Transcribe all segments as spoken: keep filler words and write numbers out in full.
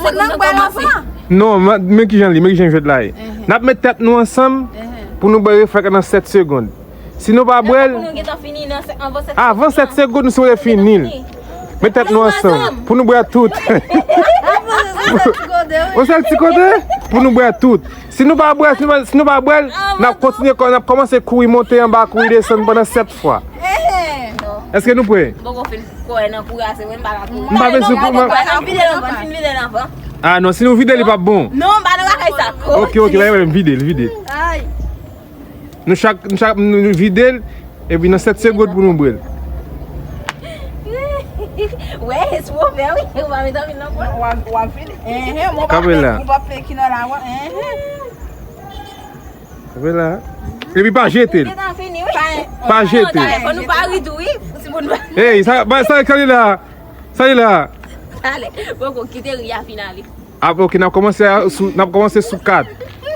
N ap bwè l anvan. Non, men, men kijan li, men kijan jwèt la ye. N ap met tèt nou ansanm pou nou bwè refrèk la nan sèt segonn. Si nou pa bwè l, pou nou gentan fini nan sèt, anvan sèt avan sèt segonn, nou sipoze fini l. Met tèt nou ansanm pou nou bwè tout. Yon sèl ti kote pou nou bwè tout. Si nou pa bwè, si nou pa, si nou pa bwè l, n ap kontinye, n ap kòmanse kouri monte anba, kouri desann pandan sèt fwa. Èske nou prè? M poko fin kòrè nan kouri a, se vre, m pa ka kouri. M pa bezwen kouri, m pa ka kouri. Fin vide l anvan. Ah non, si nou vide l, li p ap bon. Non, m pa nan bagay sa. Ok, ok, ba, ba, vide l, vide l. Nou chak, nou chak, nou vide l, epi nan sèt segonn pou nou bwè l. Wè, espo fè wi, ou pa met anpil nan kò. W ap, w ap vide. Enhen, mwen pa fè, mwen pa fè ki nan la, enhen. Kanpe la. Epi pa jete l. Gentan fini, wi. Pa jete l. Fò nou pa ri tou, wi. Ey, sa, ba, sa, sa li la. Sa li la. Talè, poko kite ri a fin ale. Ah, ok, n ap kòmanse a, sou, n ap kòmanse sou kat.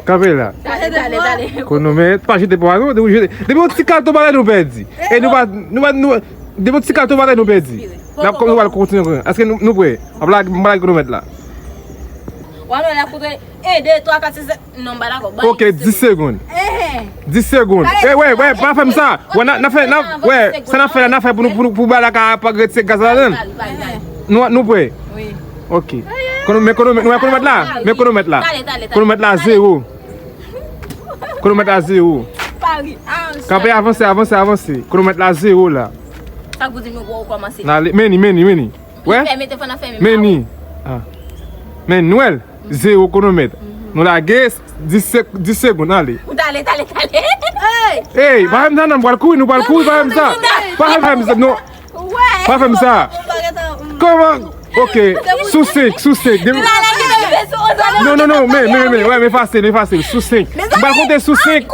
Kanpe la. Talè, talè, talè. Konomèt, pa jete pwa non, depi w jete, depi yon ti kat tonbe atè nou pèdi. E nou pa, nou pa, nou, depi yon ti kat tonbe atè nou pèdi. N ap kòmanse, nou pral kontinye. Èske nou, nou prè? M ap lage, m ap lage konomèt la. Wè, nou la kontre. En, de, twa, kat, senk, sèt. Non, m pa dakò. Ok, dis segonn. Dis segonn. E, wè, wè, pa fè m sa. Wè, n a, n a fè, n a, wè, sa n ap fè la, n a fè pou nou, pou nou, pou bagay la ka pa rete gaz ladan l. Nou, nou prè? Wi. Ok. Kono-, men kono-, nou wè konomèt la? Men konomèt la. Konomèt la, zewo. Konomèt la, zewo. Kanpe, avanse, avanse, avanse. Konomèt la, zewo la. Sa k pou di nou kòmanse? N ale, men ni, men ni, men ni. Wè? Fèmen, te fò nan fèmen. Men ni. Ah. Men nou wè l, zewo konomèt. Nou lage dis sek-, dis segonn, ale. Ou t ale, t ale, t ale. Ey, pa fè m sa non, m pral kouri, nou pral kouri, pa fè m sa. Pa fè m sa, non. Pa fè m sa. Kòman? Ok, sou senk, sou senk. Non, non, non, men, men, men, men, wè, men fasil, men fasil. Sou senk. M pral konte sou senk.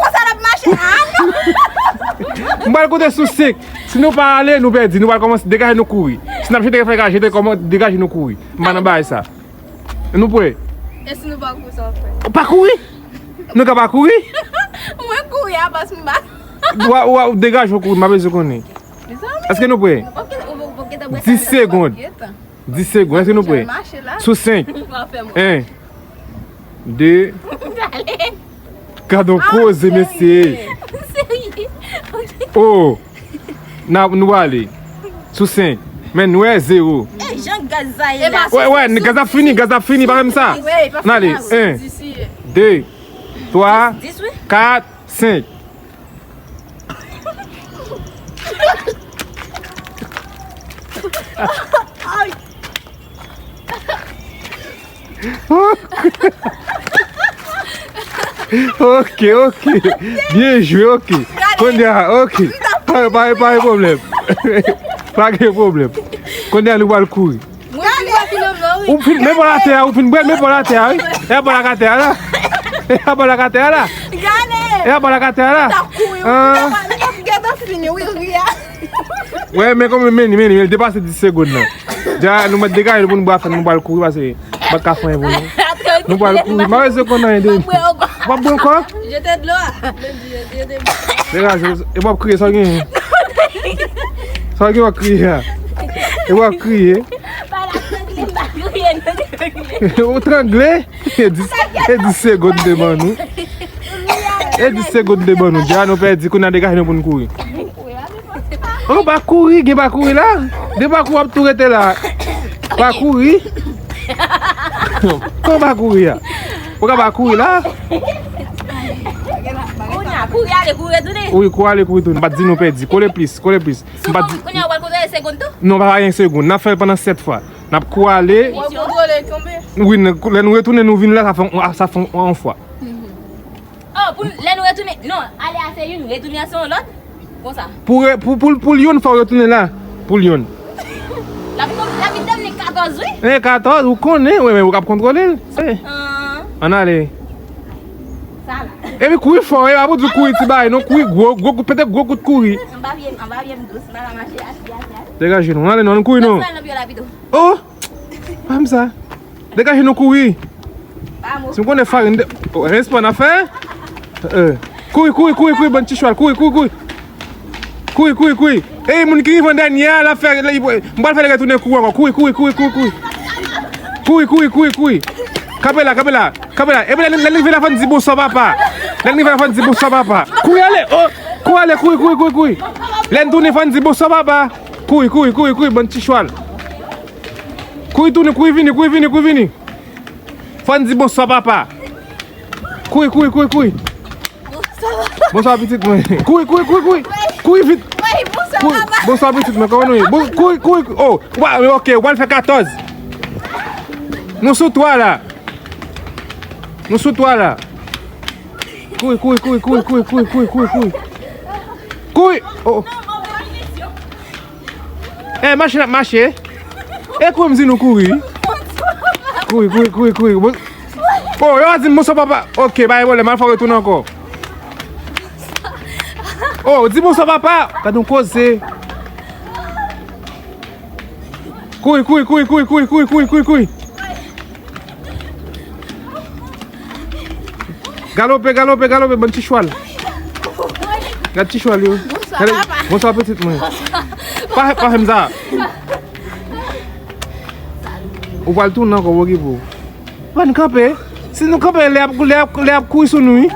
M pral konte sou senk. Si nou pa ale, nou pèdi. Nou pral kòmanse degaje nou kouri. Si n ap jete refrèk la, jete kòman degaje nou kouri. M pa nan bagay sa. Nou prè? E si nou pa kouri, sa w ap fè? Pa kouri! Nou ka pa kouri? Mwen kouri a, paske m pa. W a, w a degaje w kouri, m pa bezwen konnen. Èske nou prè? Dis segonn. Dis segonn, èske nou prè? Sou senk. En. De. Gad on koze, mesye. Oh. N ap, nou ale. Sou senk. Men nou wè zewo. E jan gaz sa ye la. Wè, wè, gaz ap fini, gaz ap fini, pa fè m sa. N ale. En, de, twa, kat, senk. Ok, ok. Byen jwe, ok. Kounye a, ok. Pa, pa, pa gen pwoblèm. Pa gen pwoblèm. Kounye a, nou pral kouri. Ou fin, men bòl atè a, ou fin bwè, men bòl atè a, wi. E a bòl ak atè a la. E a bòl ak atè a la. E a bòl ak atè a la. Wè, men kòman, men, men, men, men, l depase dis segonn nan. Dja, nou mèt degaje nou pou nou ba fè, nou pral kouri, paske m pa t ka fè anyen pou nou. Nou pral kouri. Mwen se konn anyen de. W ap bwè ankò? Jete dlo a. Degaje, e w ap kriye, sa w genyen? Sa w gen w ap kriye a? E w ap kriye? Ou trangle? E dis, e dis segonn de ban nou. E dis segonn de ban nou. Dja nou pèdi, kounye a degaje nou pou nou kouri. Oh, pa kouri, gen pa kouri la. De pa kou ap tou rete la. Pa kouri. Kon pa kouri a. Ou ka pa kouri la. Kounye a, kouri ale, kouri retounen. Wi, kouri ale, kouri retounen. M pa t di nou pèdi. Kole plis, kole plis. M pa t di. Kounye a, w al kontre segonn tou? Non, pa gen segonn. N ap fè l pandan sèt fwa. N ap kouri ale. Wi, lè nou retounen, nou vin la, sa fè, sa fè yon fwa. Oh, pou lè nou retounen. Non, ale a se youn, retounen an se yon lòt. Konsa. Pou, re- pou, pou, pou l youn, fò w retounen la. Pou l youn. L ap, l ap vin tounen katòz, wi. E katòz, ou konnen, wi, men ou k ap kontwole l. Se. Ann ale. Sa la. Epi kouri fò, e pa pou di kouri ti bagay, non, kouri gwo, gwo kout, pete gwo kout kouri. Anba pye m, anba pye m dous, m pa ka mache aspi, aspi, aspi. Degaje nou, ale non, ann kouri non. Nan pye w la pito. Oh! Pa fè m sa. Degaje nou kouri. Si m konnen farin de. Oh, respè n ap fè. Kouri, kouri, kouri, kouri, bann ti chwal. Kouri, kouri, kouri. Kouri, kouri, kouri. Ey, moun ki rive an dènye a, l ap fè, m pral fè l retounen kouri ankò. Kouri, kouri, kouri, kouri, kouri. Kouri, kouri, kouri, kouri. Kanpe la, kanpe la, kanpe la. Epi lè, lè n rive la, fò n di bonswa papa. Lè n rive la, fò n di bonswa papa. Kouri ale, oh, kouri ale, kouri, kouri, kouri, kouri. Lè n tounen, fò n di bonswa papa. Kouri, kouri, kouri, kouri, bann ti chwal. Kouri tounen, kouri vini, kouri vini, kouri vini. Fò n di bonswa papa. Kouri, kouri, kouri, kouri. Bonswa pitit mwen. Kouri, kouri, kouri, kouri. Kouri vit. Kouri. Bonswa pitit mwen, kòman nou ye? Bon, kouri, kouri, kouri. Oh, wa, ok, w al fè katòz. Nou sou twa la. Nou sou twa la. Kouri, kouri, kouri, kouri, kouri, kouri, kouri, kouri, kouri. Kouri. Oh. Eh, machin ap mache. E kouri m di nou kouri. Kouri, kouri, kouri, kouri. Bon. Oh, yo a di m bonswa papa. Ok, pa gen pwoblèm, al fè w retounen ankò. Oh, di bonswa papa. Gad yon koze. Kouri, kouri, kouri, kouri, kouri, kouri, kouri, kouri, kouri. Galope, galope, galope, bann ti chwal. Gad ti chwal yo. Bonswa, gade, papa. Bonswa, pitit mwen. Pa, pa fè m sa. Ou pral tounen ankò, w okipe w. Pa n kanpe. Si nou kanpe, lè ap, lè ap, lè ap kouri sou nou, wi.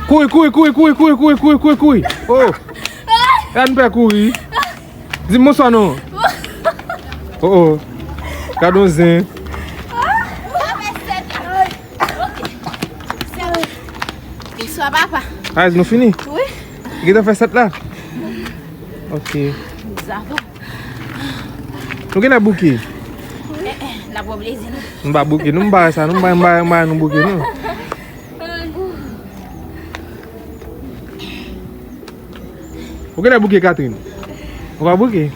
Kouri, kouri, kouri, kouri, kouri, kouri, kouri, kouri, kouri. Oh. Ann pè kouri. Di m bonswa non. Oh, oh. Gad yon zen. Bonswa, papa. Guys, nou fini? Wi. Gentan fè sèt la? Ok. Sa bon. Nou genlè bouke. Eh, eh, n ap wè plezi nou. M pa bouke, nou, m pa wè sa, nou, m pa, m pa, m pa nou bouke, non. Ou genlè bouke, Catherine? Ou pa bouke?